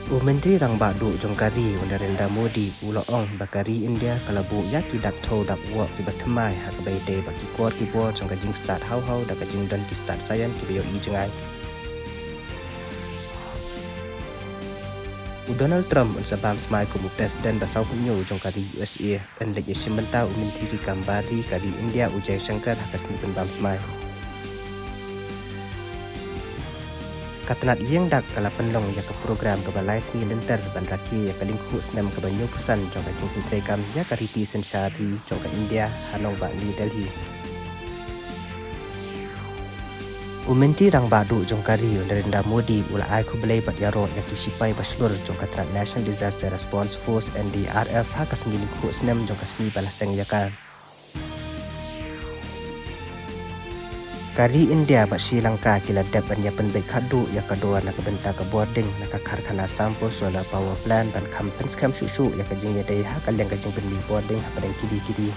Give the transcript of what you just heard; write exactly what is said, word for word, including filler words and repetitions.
U Myntri Rangbah Duh jong ka ri, u Narendra Modi, u la ong ba ka ri India ka la buh ïa ki dak thew dak wok kiba thymmai ha kaba ïadei bad ki kor ki bor jong ka jingstad haw haw da ka jingdon ki stad saian kiba ïohi jngai. U Donald Trump un sa bam smai kum u President ba saw hynñiew jong ka ri U S A, yn leit ïashim bynta u Myntri ki kam bar ri ka ri India, u Jaishankar, ha ka sngi pynbam smai. Ka tnat ïing dak ka la pynlong ïa ka program kaba lai sngi lynter ban rakhe ïa ka lyngkhuh snem kaba hynñiewphew san jong ka jingpyntreikam ïa ka riti synshar ri jong ka India ha nongbah New Delhi. U Myntri Rangbah Duh jong ka ri, u Narendra Modi, u la ai khublei bad ïaroh ïa ki shipai bashlur jong ka tnat National Disaster Response Force, N D R F, ha ka sngi lyngkhuh snem jong ka sngi ba la seng ïa ka. Ka ri India bad Sri Lanka ki la dep ban ïa pynbeit khatduh ïa ka dor na ka bynta ka bording na ka karkhana Sampur Solar Power Plant ban kham pynskhem shuh shuh ïa ka jingïadei ha ka liang ka jingpynmih bording hapdeng kidi kidi.